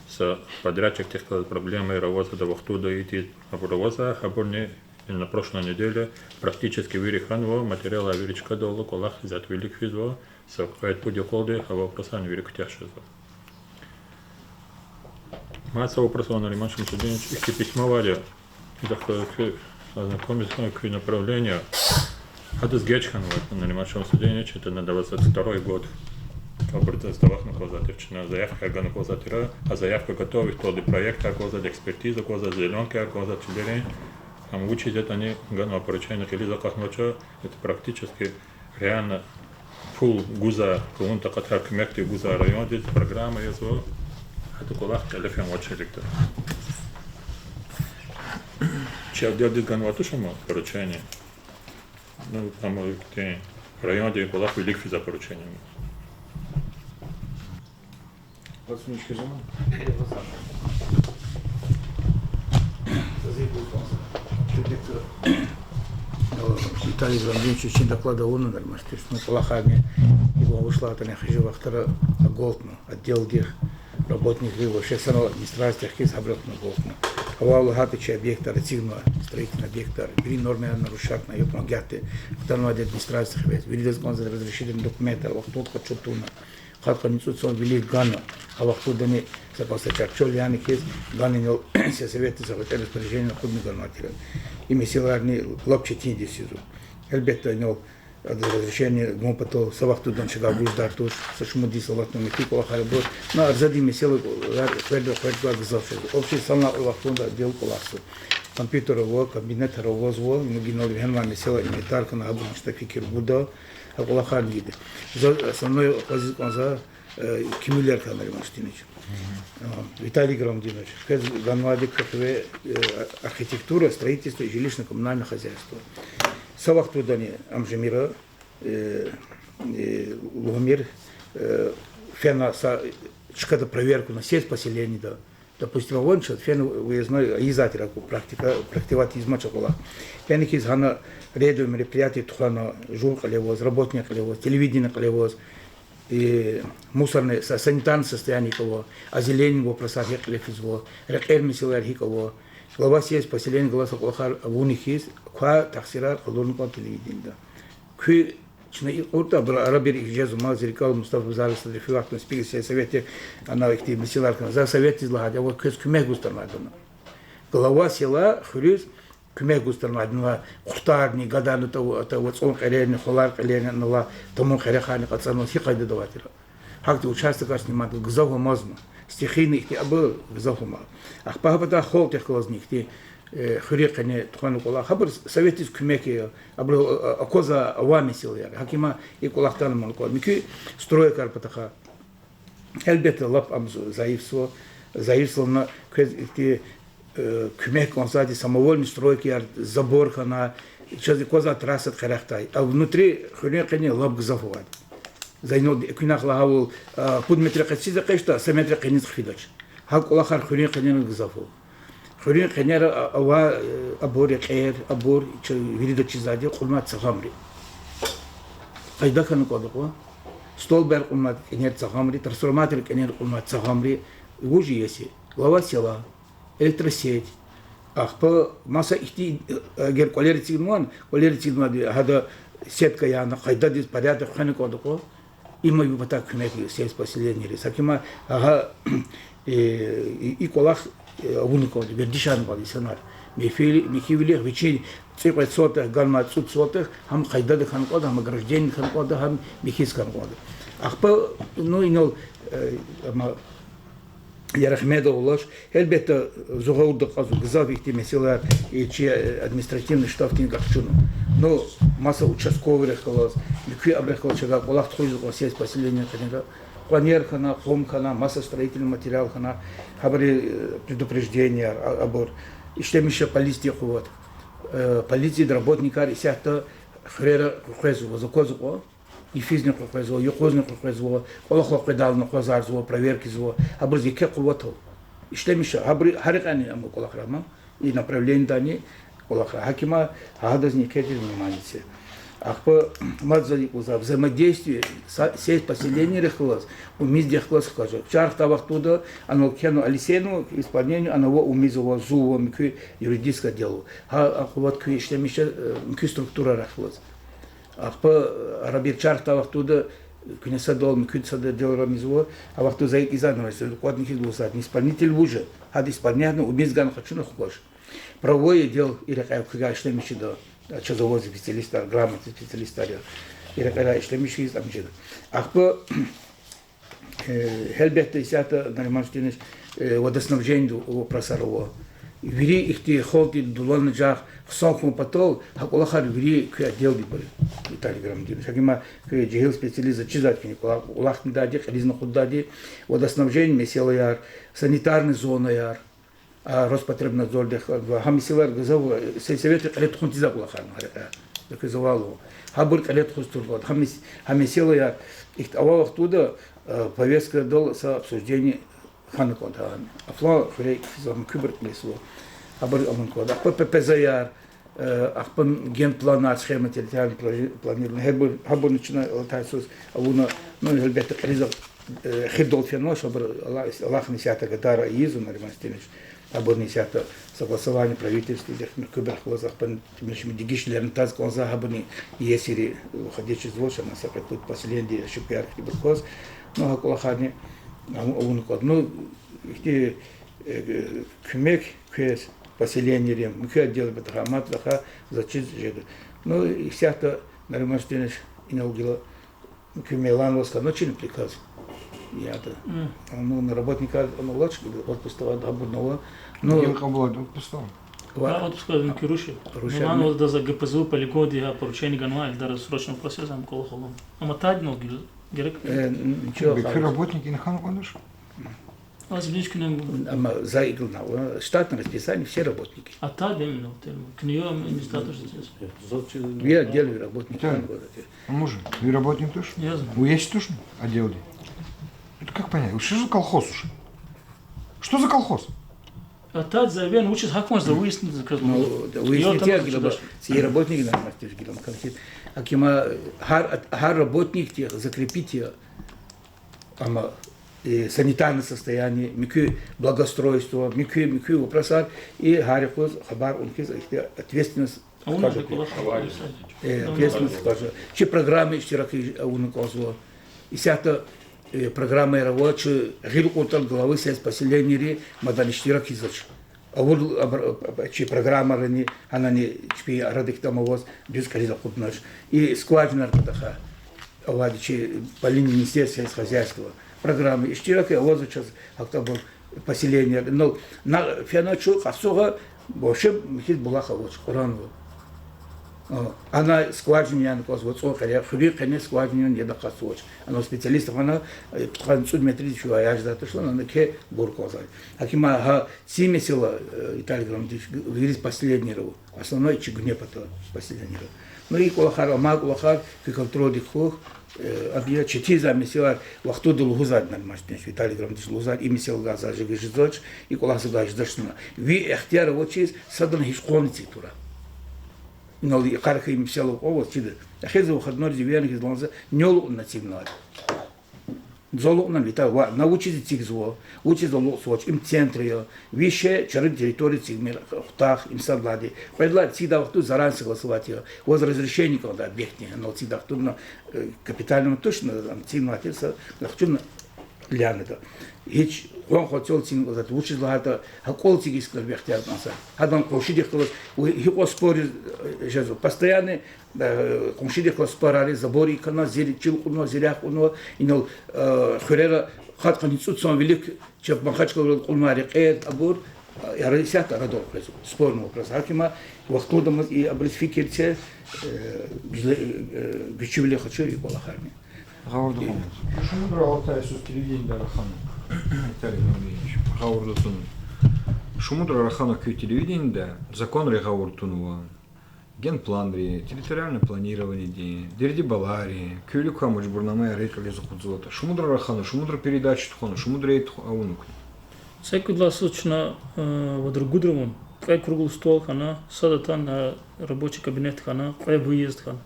са подрядчикдихъ галаз проблемаяр аваз, ада вахтунда ийиз абур аваз, гьабурни на прошлой неделе практически вири хьанва, материалар вири чкадал ала, кӀвалах исятда вилик физва, са кьвед-пуд йикъалди гьа вопросарни вири куьтягь жезва. Мад са вопрос ава, Нариман Шамсудинович, ихьтин письмо авайди я. Идахъ куь ознакомиться хьана куь направление. Гьадаз геж хьанва, Нариман Шамсудинович, это на двадцать второй год. Абур сдаватьна кӀанзавай тир, чна заявкаяр гана кӀанзавай тир, а заявка готовить, толди проектар кӀанзавайди, экспертиза кӀанзавайди, зелёнкаяр кӀанзавайди чилерин. Ам вучиз ятӀани ганвай поручение кьилиз акъатнавач, это практически реально пул гузвай, кавун такьатар куьмекдив гузвай райондиз программа язва, гьада кӀвалах кьиле фенвач гьелелиг. Чи отделдиз ганвай туш ам поручение. Ну, ам ихьтин райондин кӀвалах вилик физвай поручение. Виталий Владимирович вичин доклад авуна, Нариман Шамсудинович, ну, кӀвалахарни, ибур вуч лагьайтӀани, хижи вахтара агалкьна, отделдихъ, работникри, вообще санал администрациядихъ хьиз гьабурухъни агалкьна. Авайвал лагьайтӀа, чи объектар эцигнавай, строительный объектар, вири нормаяр нарушать хьана, я пан гятте хтанвайди администрациядихъ хьиз, виридаз кӀанзава разрешительный документар вахтунда къачун тавуна. Къад-къанни цӀуд йисан вилик гана, а вахтундани са пасачар чал яна хьиз гана инал сельсоветдиз гъвечӀи распоряжение акъудна ганвай тир. И месэлайрини лап четиндиз физва. Гьелбетда, инал адаз разрешение гун патал са вахтунда чна гуз дар туш, са шумуд йис алатна михьи кӀвалахар авур. Ну, арзадин месэлаяр къвердал-къвердавай гзаф жезва. Общий санал и вахтунда отдел кӀвалахзава. Компьютер ава, кабинетар авазва, ну, гьанал вегьенвай месэла, инвентарь хьана, гьабур чна фикир гуда, а кӀвалахарни ийида. За основной акъвазиз кӀанзава, э, кимивилер хьана, Нариман Шамсудинович. А, Виталий Гаграмудинович, квез ганвайди квехъ я, э, архитектура, строительство и жилищно-коммунальное хозяйство. Са вахтундани ам жемир, э, э, лугьумир, э, фена са чкада проверка на сеть поселенида. Допустим, авани чаз фена выездной ийизвай тир аку, практика, практиковать ийизмач а кӀвалах. Фена хьиз гьана рейдовый мероприятие тухвана, жув кьиле аваз, работник кьиле аваз, телевидение кьиле аваз, э, мусорный, са-, санитарный состояние гьикӀ ава, озеленение вопросар гьикӀ кьиле физва, рекьер месэлаяр гьикӀ ава. Глава сельского поселения галаз а кӀвалахар авуна хьиз, квай тахсирар къалурна кӀанда телевидениеда. Куьн чна икьуртӀа, абуру арабур икӀ жезва, ма Зерикал Мустафа Базарович, садри фи вахтунда спикер сельсоветдин, ана ихьтин месэлаяр хьана. За советдиз лагьайди, ава квез куьмек гуз тӀанвайди ана. Глава села хуьруьз куьмек гуз тӀанвайди ана, ва къуртарни, гадарни, ата, ата, вацӀун кьерерни, хвалар кьилерни, анал тамун къерехарни кьацӀанваз гьи къайдада авай тир. Гьахьтин участокар снимать гзаф амазма. Стихийный ихьтин абур гзаф ама. Ахпа гьа патай халкьдихъ галазни ихьтин, э, хуьруьн къене тухвана кӀвалах. Гьабур советдиз куьмек я, абур, а, а, акваза авай месэлаяр. ГьакӀ им и кӀвалах атана ман кӀвалах. Муькуь стройкаяр патахъай. Гьелбетда, лап ам з-, зайифзава, зайифзавани квез ихьтин, э, куьмек кӀанзавайди самовольный стройкаяр, забор хьана, чаз аквазва трассади къерехдай. А внутри хуьруьн къене лап гзаф авайди. За инал экуьнахъ лагьайвал, а, пуд метр къециз экъечӀда, са метр къенез хъфидач. ГьакӀ кӀвалахар хуьруьн къенерани гзаф ава. Хуьруьн къенера, а, ава, э, абур, рекьер, абур, чаз вирида чизвайди кьунвай цагъамри. Къайда хьана кӀанда кьван. Столбар кьунвай кӀенер цагъамри, трансформатор кӀенер кьунвай цагъамри. Вуж я еси? Глава села, электросеть. Ахпа маса ихьтин, эгер кӀвалер эцигнавани, кӀвалер эцигнавайди, гьада сетка яна, къайдадиз порядок хвена кӀанда кьван, им ибур патал куьмек сельское поселениериз. Гьаким, агьа, э, и, и кӀвалах, э, авуна кӀанда, вердишарна кӀанда инсанар. Михьи-, михьивилихъ вичин цӀикьвед сотых ганвай, цӀуд сотых, гьам къайдада хьана кӀанда, гьам ограждение хьана кӀанда, гьам михьиз хьана кӀанда. Ахпа, ну, инал, э, ама, я рагьметдал алач, гьелбетда, зугъавурда кьазва гзаф ихьтин месэлаяр, и чи, э, административный штрафдин къахчуна. Ну, маса участковыйрихъ галаз, муькуь абурухъ галаз чавай кӀвалах тухуз кьван сельское поселение къенера. Къванер хьана, къум хьана, маса строительный материал хьана, гьабуру, э, предупрежденияяр, а, абур. Ишлемишзава полициядин къуват. Э, полициядин работникар исятда хуьрера къекъвезва, заквазва кьван. Йифизни къекъвезва, юкъузни къекъвезва, кӀвалахал къведална акъвазарзава, проверка ийизва, гьабуруз еке къуват ава. Ишлемишзава, гьабуру гьа рекьяйни ама кӀвалахар ама, и направлениедани кӀвалахар. Гьаким, гьадазни еке тир внимание це. Ахпа мад за икӀ лугьузва, взаимодействие са-, сельских поселенийрихъ галаз, умиздихъ галаз хкажа. Чархдай вахтунда анал кхьенва Алисейну, исполнение, ана ава умиз ава, зун ава, муькуь юридическое дело. Гьа а къуват куьн ишлемишзава, э, муькуь структурайрихъ галаз. Ахпа, э, арабир чархдай вахтунда куьне садал, муькуьд сада дело рамизва, а вахтунда за икӀ язва, кӀватӀна хьиз лугьузва, исполнитель вуж я, гьада исполнять авуна, умиз гана къачуна хкваш. Правовой отдел и рекьяй куьгай ишлемишзава, чаз авай специалистар, грамотный специалистар я. И рекьерай ишлемишиз амжида. Ахпа, э, гьелбетда, исятда, Нариман Штинович, э, водоснабжениедин вопросар ава. Вири ихьтин халкьдин дуланажагъ хъсан хьун патал, гьа кӀвалахар вири куь отделдибур, Виталий Грамадинович. Гьаким, куь жегьил специалист заз чизвайди хьи, кӀвалах, кӀвалахни дайди, кьилизни акъуддайди, водоснабжение месэлаяр, санитарный зонаяр, а, Роспотребнадзордихъ, гьа месэлаяр гзаф, сельсоветри кьиле тухун тийизвай кӀвалахар я гьа рекьяй. Дакузвайвал, гьабур кьиле тухуз турла, гьа мес-, гьа месэлаяр ихьтин авай вахтунда, а, повесткадал са обсуждение хьана кӀанда гьа. Афлан хуьре физва, муькуьбур кьиле физва. Абур авун кӀанда. Ахпа П П З-яр, э, ахпа генпланар, схема территориального плани-, планирования. Гьабур, гьабурни чна алатай йисуз авуна, ну, гьелбетда, кьилиз, э, эхирдал фенвач, абур Аллагь-, Аллагьни исятда гадара ийизва, Нариман Штинович. Абурни исятда согласование правительстводихъ, муькуьбурухъ галаз, ахпа мишми дегишвилерни таз кӀанзава, гьабурни иесири, э, входить жезвач, ана са кьвед-пуд поселениеди ошибкаяр хьтинбур кваз. Ну, гьа кӀвалахарни ав-, авун кӀанда. Ну, ихьтин, э, куьмек квез поселениерин, муькуь отделрин патахъай мад рахаз заз чиз жеда. Ну, исятда, Нариман Штинович, инал гила куьн меланваз хьана чина приказ. Яда. Ну, на работникар, ну, лач гила отпускда, гьабурни ава. Ну, гила кьабулда отпускда. Ва отпускда, ну, куь руши. Руши. Меланваз, да, за Г П З У полигондин гьа поручение ганвай, илдара срочный вопрос я, за ам кӀвалахал. Амма тадни гила герек. Э, н-, ничего. Бекер работник ин хьана кӀандач. Аз вилич куьне. Амма за игилна, штатное расписание, все работники. А та дем, ну, тем, куьне я, м, не статус здесь. Я отдельный работник. Виталий, а может, вы работник тоже? Я знаю. Вы есть тоже отделе? Это как понять? Что за колхоз уж? Что за колхоз? А та за вен учись хакман за выяснить заказ. Ну, да, выяснить я, я там гилаба, сей работник на мастер гилам конфликт. Акима, гьар, гьар работник тех закрепить я. Амма, э, санитарное состояние, муькуь благоустройство, муькуь, муькуь вопросар, и гьар юкъуз хабар авун хьиз, ихьтин ответственность. Авуна хкажа. Э, ответственность хкажа. Чи программа иштирак авуна кӀанзава. Исятда, э, программаяр ава, чи гъил кьуртӀа главы сельских поселенийри мадни иштирак ийизвач. Авур абур, а, а, чи программарани, гьанани чпин арадик там аваз дуьз кьилиз акъуднач. И скважинар патахъай авайди чи по линии Министерства сельского хозяйства программа иштирак авазва чаз гьахьтинбур поселенияр. Ну, на, фена чун Къахцугъа вообще михьиз булах авач, кьуранва. А, ана скважина яна кӀанзава цӀун къене, хуьруьн къене скважина яна яд акъатзавач. Ана специалист гъана, э, пудкъанни цӀуд метрдиз фивай яждатуш лагьана, ана кхьей бур кӀанзавай. Гьакима гьа ци месэла, э, Виталий Грамадинович, вириз последнийрал, основной чи гуьне пата последнийрал. Ну, и кӀвалахар, амай кӀвалахар куь контрольдик хьухь, э, ам я четин за месэлаяр вахтунда лугьузвайди, Нариман Штинович, Виталий Грамадинович лугьузвайди, и месэлагай за жи-, жезач, и кӀвалахдикай жедач лагьана. Ви ихтияр авачиз садани гьич къван эциг тура. Инал йикъара хьайи месэла кьван ваз чида. Эхир за выходнойриз вири хьиз лагьана за нел нацивнад. Залукьна вита ва на вучиз эцигзава, вучиз алукьзавач, им центр я, више чарин территория эцигмир хутах, им сад лагьайди. Кьвед лагьай эцигдай вахтунда заранее согласовать я, ваз разрешение кӀанда объектдин, анал эцигдай вахтунда, э, капитальный туш, на, там, цин вахтунда са, нахчун лянада. Гьич къван-хъван цел цин кӀанзаватӀа, вучиз лагьайтӀа, гьа кӀвал эцигиз кӀанзава ихтияр кӀанзава. Гьадан къуншидихъ галаз, у гьикьван спор жезва, постоянно, э, къуншидихъ галаз спорар я, забор ийиз хьана, зи чил кьунва, зи рехъ кьунва, инал, э, хуьрера хатӀ къанни цӀуд сом вилик чеб Махачкъалада кьунвай рекьер, абур, э, яра исятда арадал къвезва. Спорный вопрос. Гьаким я, вахтунда амаз и абуруз фикир це, э, гуьзле-, э, гуьчивиле хъачу и кӀвалахарни. Гъавурда хьун. Шумудра алатай йисуз телевидениеда рахана. Виталий Гаврилович, гъавурда тун. Шумудра рахана куь телевидениеда, законрин гъавурда тунва. Генпланрин, территориальное планированиедин, дерди балайрин, куь вилик квай мажбурнамаяр рекьиз акъудзаватӀа. Шумудра рахана, шумудра передача тухвана, шумудра рейд авуна куьне. Са кӀуьд лагьай йисуз чна, э, вадра гудра авун, кьве круглый стол хьана, сад атана, э, рабочий кабинет хьана, кьве выезд хьана.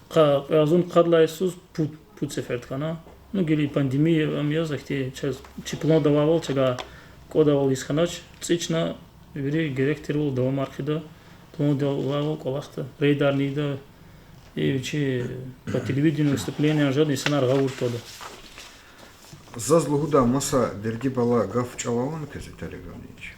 Къа-, кьве агъзурни къад лагьай йисуз пуд, пуд сеферда хьана. Ну, гила пандемия ам яз, ахьтин чаз чи планда авайвал, чавай кӀвадайвал ийиз хьанач, цӀи чна вири герек тирвал давамар хъийида, планда авайвал кӀвалахда, рейдарни ийида, и вичи по телевидению выступлениеяр жеда, инсанар гъавурда твада. Заз лугьудай маса дерди-бала, гаф-чӀал авани квез, Виталий Гаврилович?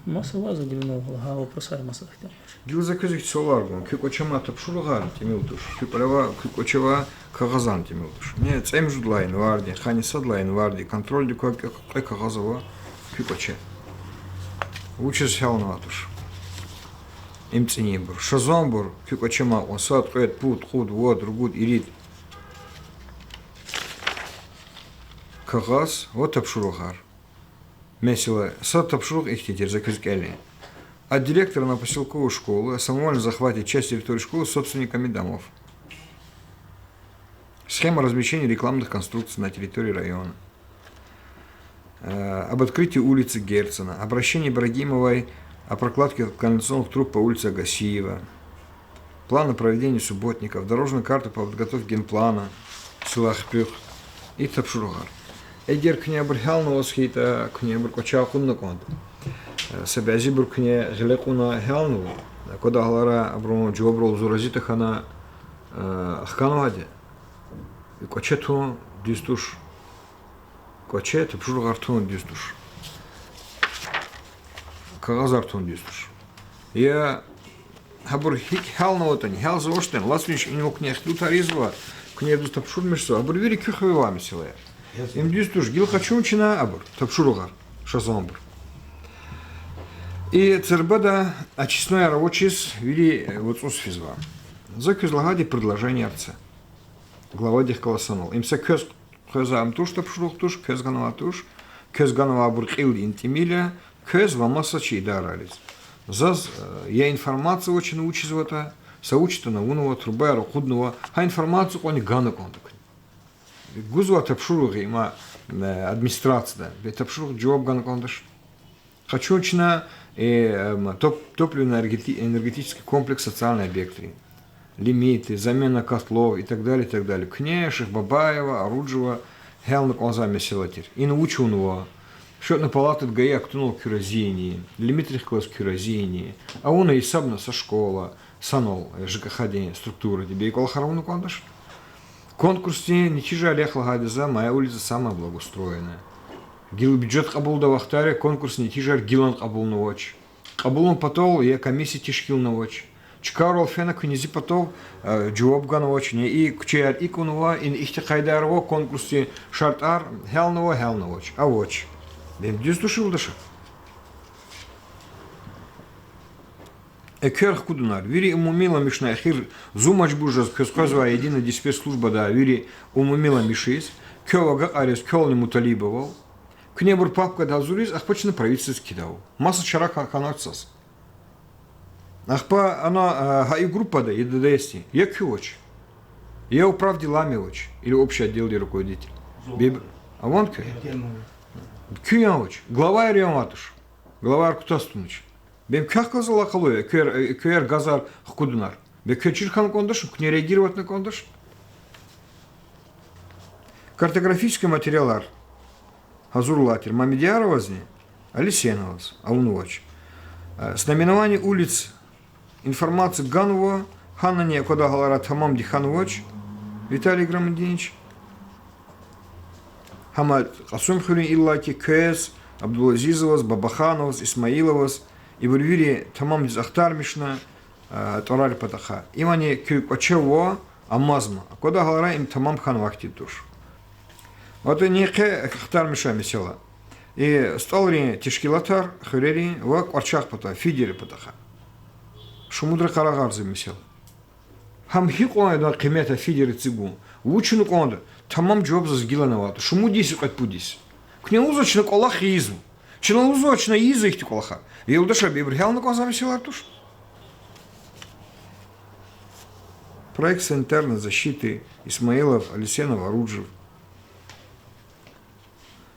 Маса ава, за гила лагьай вопросар маса хьтин. Гила за квез ихьтин суалар гун. Куь кӀваче амай тапшуругъарни тӀимил туш, куь кӀвале авай, куь кӀваче авай кагъазарни тӀимил туш. Ина цӀемуьжуьд лагьай январдин, къанни сад лагьай январдин контрольдик квай кьве, кьве кагъаз ава куь кӀваче. Вучиз гьялнавай туш им цӀинибур? Шазанбур куь кӀваче амай кьван: сад, кьвед, пуд, кьуд, вад, ругуд, ирид кагъаз ва тапшуругъар. Месела, са тапшуругъ ихьтин тир, за квез кӀелин. От директора Новопоселковой школы о самовольном захвате части территории школы собственниками домов. Схема размещения рекламных конструкций на территории района. Э, об открытии улицы Герцена, обращение Ибрагимовой о прокладке канализационных труб по улице Агасиева. План о проведении субботников, дорожная карта по подготовке генплана села Хпюх и тапшуругъар. Эгер куьне абур гьялнаваз хьайитӀа, куьне абур кӀвача акъудна кӀанда. Э, са бязибуру куьне гъиле кьуна гьялнава, квадай гьаларай абурун жавабрал зун рази тахьана, э, хканвайди я. КӀваче тун дуьз туш. КӀваче тапшуругъар тун дуьз туш. Кагъазар тун дуьз туш. Я гьабур гьикӀ гьялнаватӀани, гьялзавачтӀани, лацвинч инал куьне ихтилатар ийизва, куьне дуьз тапшурмишзава, абур вири куь хиве авай месэлаяр. Им дуьз туш, гила къачун чна абур, тапшуругъар, шазанбур. И цербеда очистной авачиз вири, э, вацӀуз физва. За квез лагьайди предложениеяр це. Главадихъ галаз санал. Им са квез къвезвай ам туш, тапшуругъ туш, квез ганвай туш, квез ганвайбур кьилди ин тӀимил я, квез ва маса чи идарариз. Заз, э, я информация авачни вучизватӀа, са вуч ятӀани авунва, трубаяр акъуднава, гьа информация кьванни гана кӀанда куьне. Гузвай тапшуругъ има, э, администрацияда, бес тапшуругъ жаваб гана кӀандач. Къачун чна, э, эм, топ-, топливно-энергети-, энергетический комплекс, социальный объектрин. Лимиты, замена котлов и так далее, и так далее. Куьне Шихбабаева, Оруджева гьялна кӀанзавай месэла тир. Ина вуч авунва? Счётный палатада гайи актунал куь разини, лимитрихъ галаз куь разини, авуна гьисабна са школа, санал, э, ЖКХ-дин структуради, бес и кӀвалахар авуна кӀандач. Конкурсдин нетижаяр рехъ лагьайди за: моя улица самая благоустроенная. Гила бюджет кьабулдай вахтара конкурсдин нетижаяр гилан кьабулнавач. Кьабулун патал я комиссия тешкилнавач. Чкайрал фена куьне зи патав, э, жаваб ганвач, не и куьчеяр икӀ авунва, ина ихьтин къайдаяр ава, конкурсдин шартӀар гьялнава, гьялнавач, авач. Бес им дуьз туш, юлдашар? Эквер хкудунар, вири умумиламишунар, эхир зун мажбур жез квез къвезвай единый диспетч службада вири умумиламишиз, квев агакьариз, квелни муталибавал. Куьне абур папкада гьазуриз, ахпа чна правительстводиз кидайвал. Маса чара хьа-, хьанач заз. Ахпа ана, а, гьа и группада, и ДДС-дин, я куьн авач, я управделами авач, или общий отделдин руководитель. Беб-, аван куьн? Куьн я авач. Главаяр я авай туш. Главаяр кутаз тунач. Бес им квехъ галаз алакъалу я, квер, квер газар хкудунар? Бес квез чир хьана кӀандач, куьне реагировать авуна кӀандач? Картографический материалар гьазурлай тир Мамедъяровазни Алисеноваз, авунвач. Э, с наименований улиц информация ганва, гьанани аквадай гьаларай тамамди хьанвач, Виталий Играмудинович. Гьам Кьасумхуьруьн, иллаки квез, Абдулазизоваз, Бабахановаз, Исмаиловаз, ибур вири тамамдиз ахтармишна, э, тӀварарин патахъай. Имни куь кӀвачел ва амазма. Аквадай гьаларай им тамам хьанвай хьтин туш. АтӀани къе ахтармишай месэла. И СтӀалрин тешкилатар, хуьрерин ва кӀварчагъ пата, фидеррин патахъай. Шумудра къарагъарзава месэла. Гьам гьикьван ятӀа къимет я фидер эцигун? Вуч авуна кӀанда? Тамам жаваб заз гилани авайди. Шумуд йис я, кьвед-пуд йис. Куьне лугьузва чна кӀвалах ийизва. Чна лугьузва чна ийизва ихьтин кӀвалахар. Юлдашар, ибур гьялна кӀанзавай месэлаяр туш. Проект санитарной защиты, Исмаилов, Алисенов, Оруджев.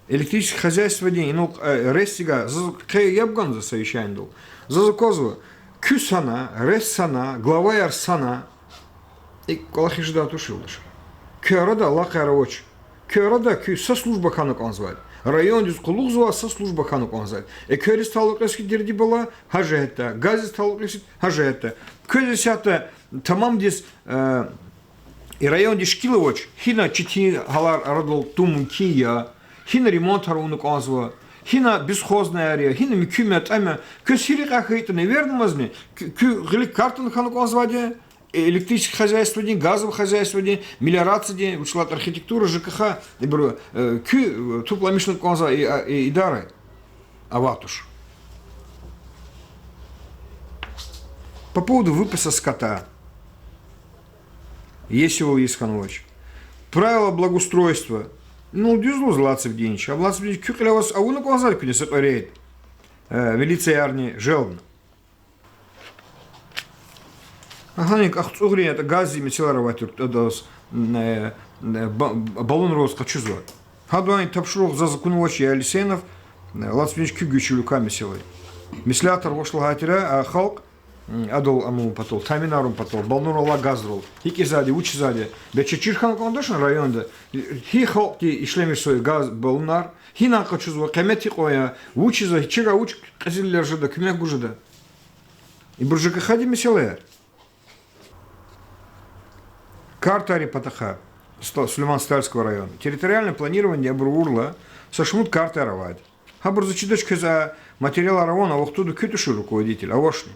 Электрический хозяйстводин, ну, э, РЭС-диз, заз къе яб гана за совещаниедал. Заз аквазва, куьн санал, РЭС санал, главаяр санал, и кӀвалах жедай туш, юлдашар. Куь арада алакъаяр авач. Куь арада куь са служба хьана кӀанзавайди. Райондиз къуллугъзавай са служба хьана кӀанзавайди. Эквериз талукь яз хьи, дерди бала, гьа жигьетдай, газдиз талукь яз хьи, гьа жигьетдай. Квез исятда тамамдиз, э, и райондиз шикил авач, гьина четин гьалар арадал тун мумкин я, гьина ремонтар авуна кӀанзава, гьина бесхознаяр я, гьина муькуьма, тӀама. Квез гьи рекьяй хьайитӀани эвернамазни, куь, куь гъилик картани хьана кӀанзавайди я, э, электрический хозяйстводин, газовый хозяйстводин, мелиорациядин, вучиз лагьайтӀа архитектура, ЖКХ, ибур, э, куь, э, тупламишна кӀанзавай и, а, и, идара авай туш. По поводу выпаса скота. Есивал йис хьанвач. Правила благоустройства. Ну, дуьз лугьуз, Лацев Диныч. А Лацев Диныч, куь кьиле аваз авуна кӀанзавайди куьне са кьве рейд, э, милициярни желбна. Гьанани КӀахцӀугърин ятӀа газдин месэлаяр авай туш, адаз, м, э, э, ба-, балунралаз къачузвай. Гьадан тапшуругъ заз акунвач, я Алисенов, э, Лацев Диныч, куь гуьзчивиликай месэла я. Меслятар гъваш лагьайтӀа, а халкь, м, адал амун патал, таъминарун патал, балунрал, газрал, гьикӀ ийизвайди, вуч ийизвайди, бес чаз чир хьана кӀандачни районда, гьи халкьди ишлемишзава газ, балунар, гьинай къачузва, къимет гьикьван я, вуч ийизва, чавай вуч кьезилвилер жеда, куьмек гуз жеда. Ибур ЖКХ-дин месэла я. Картайрин патахъай, Ста-, Сулейман-Стальский район. Территориальное планирование абур авурла, са шумуд картаяр авайди. Гьабур заз чидач, квез а материалар авани, а вахтунда куьн тушни руководитель, авачни.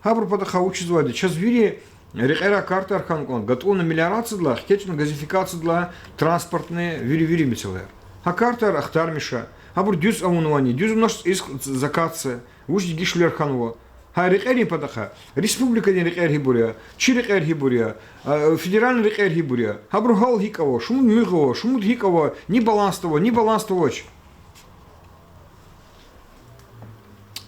Гьабурун патахъай вучизвайди, чаз вири рекьерай картаяр хьана кӀанда, гатӀунна мелиорациядилай, хкечӀна газификациядилай, транспортный, вири-вири месэлаяр. Гьа картаяр ахтармиша, гьабур дуьз авунвани, дуьз авунач, из закатса, вуч дегишвилер хьанва. Гьа рекьерин патахъай, республикадин рекьер гьибур я, чи рекьер гьибур я, а, федеральный рекьер гьибур я. Гьабурун гьал гьикӀ ава, шумуд муьгъ ава, шумуд гьикӀ ава, ни балансда ава, ни балансда авач.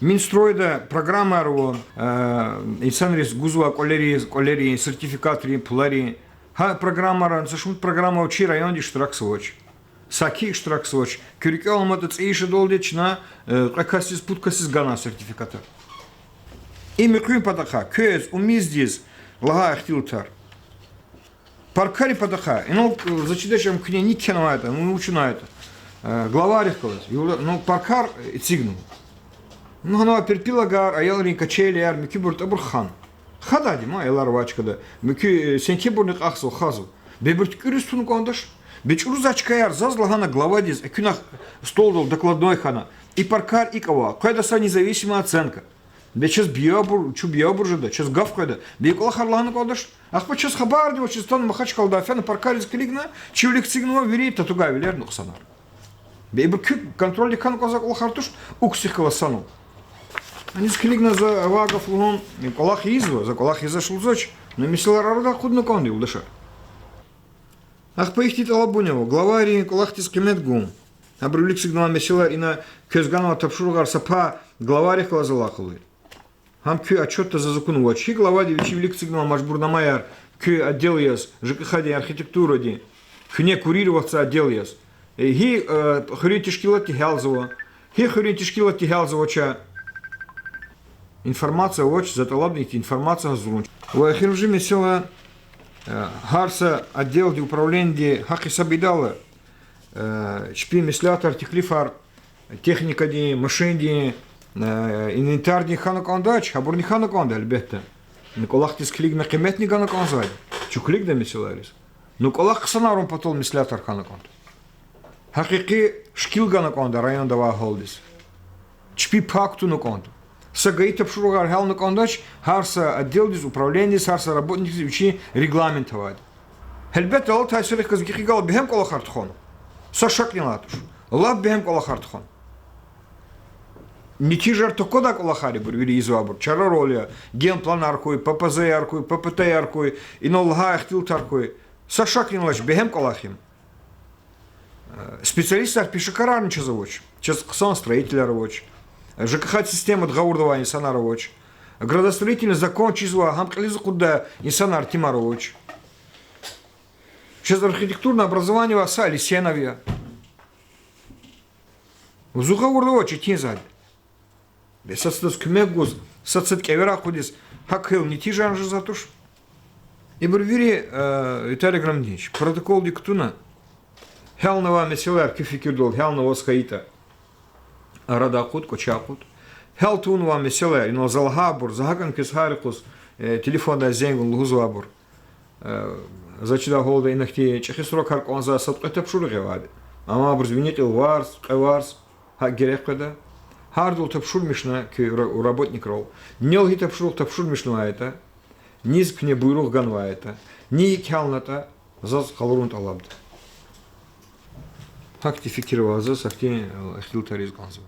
Минстройда программаяр ава, э, инсанриз гузвай кӀвалерин, кӀвалерин, сертификатрин, пуларин. Гьа программайра, са шумуд программа ава, чи районди иштиракзавач. Саки иштиракзавач. Куь рикӀел аламатӀа, цӀийи шадалди чна, э, кьве касдиз, пуд касдиз гана сертификатар. И муькъуьн патахъай, квез, умуздиз лагьай ихтилатар. Паркарин патахъай. Инал, э, заз чидач, ам куьне ни кхьенвайтӀа, ну, вуч авунайтӀа. Э, главайрихъ галаз. Юлда-, ну, паркар эцигнава. Ну, гьанай перепелогар, аялрин качеляр, муькуьбур, тӀабур хана. Хадайди ма, аялар авай чкада. Муькуь, э, сенкебурни кьахзава, хазва. Бес ибур туькӀуьриз туна кӀандач. Бес чӀуру заз чкаяр, заз лагьана главадиз, экуьнахъ столдал докладной хьана. И паркар икӀ ава, къведа са независимая оценка. Бес чаз биябур, чун биябур жеда, чаз гаф къведа. Бес и кӀвалахар лагьана кӀандач. Ахпа чаз хабарни авачиз атана Махачкъалада, фена паркариз килигна, чи вилик эцигнава вири татугайвилер, нукьсанар. Бес ибур куь контрольдик хьана кӀанзавай кӀвалахар туш, уксихъ галаз санал. Аниз килигна, за авай гаф лугьун, кӀвалах ийизва, за кӀвалах ийизвач лугьузвач, ну, месэлаяр арадай акъудна кӀанда, юлдашар. Ахпа ихьтин тӀалабуни ава, главайрин кӀвалахдиз къимет гун. Абуру вилик эцигнавай месэлаяр, ина квез ганвай тапшуругъар са пай главайрихъ галаз алакъалу я. Гьам куь отчётда заз акунвач. Гьи главади вичи вилик эцигнавай мажбурнамаяр куь отдел яз, ЖКХ-дин, архитектурадин, куьне курироватьзавай отдел яз. Э, гьи, э, хуьруьн тешкилатди гьялзава, гьи хуьруьн тешкилатди гьялзавач. Информация авач, за тӀалабна ихьтин информация гьазурун. Ва эхиримжи месэла, э, гьар са отделди, управлениеди гьахъ-гьисаб ийидайла, Э, чпин меслятар, теклифар техникадин, машиндин, э, инвентардин хьана кӀандач, гьабурни хьана кӀанда, гьелбетда. Ну, кӀвалахдиз килигна къиметни гана кӀанзавайди. Чун килигда месэлайриз. Ну, кӀвалах хъсанарун патал меслятар хьана кӀанда. Гьакъикъи шикил гана кӀанда районда авай гьалдиз. Чпи пак туна кӀанда. Са гайи тапшуругъар гьялна кӀандач, гьар са отделдиз, управленидиз, гьар са работникдиз вичин регламент авайди. Гьелбетда, алатай селихъ галаз гекъигайла бегьем кӀвалахар тухвана. Са шакни алай туш. Лап бегьем кӀвалахар тухвана. Нетижаяр таквадай кӀвалахар я ибур, вири ийизвайбур. Чарарал я, генпланар хьуй, П П З-яр хьуй, П П Т-яр хьуй, инал лагьай ихтилатар хьуй. Са шакни алач, бегьем кӀвалах я им. Э, специалистар, пешекарарни чаз авач. Чаз хъсан строителар авач. Ж К Х системада гъавурда авай инсанар авач. Градостроительный закон чизвай, гьам кьилиз акъуддай инсанар, итимар авач. Чаз архитектурное образование авай са Алисенов я. Зун гъавурда авач, итимзавайди. Бес садаз куьмек гуз, сад-сад кӀевера акъудиз, гьакӀ хьайила нетижа жезвайди туш. Ибур вири, э, Виталий Грамадинович, протоколдик кутуна, гьялнавай месэлаяр куь фикирдалди, гьялнаваз хьайитӀа, арада акъуд, кӀвачи акъуд. Гьял тавунвай месэлаяр, инал за лагьайбур, за гьакӀан квез гьар юкъуз, э, телефондай зенг авуна лугьузвайбур. Э, за чидай гьалда, ина хьтин чӀехи срокар кӀанзавай сад-кьве тапшуругъ авайди. Амма абуруз вини кьил варз, кьве варз, гьакӀ герек къведа. Гьардал тапшурмишна куь ра-, работникрал. Нел гьи тапшуругъ тапшурмишнавайтӀа, низ куьне буйругъ ганвайтӀа, ни икӀ гьялнатӀа, заз къалурун тӀалабда. Гьахьтин фикир авай заз, гьахьтин, э, ихтилатар ийиз кӀанзава.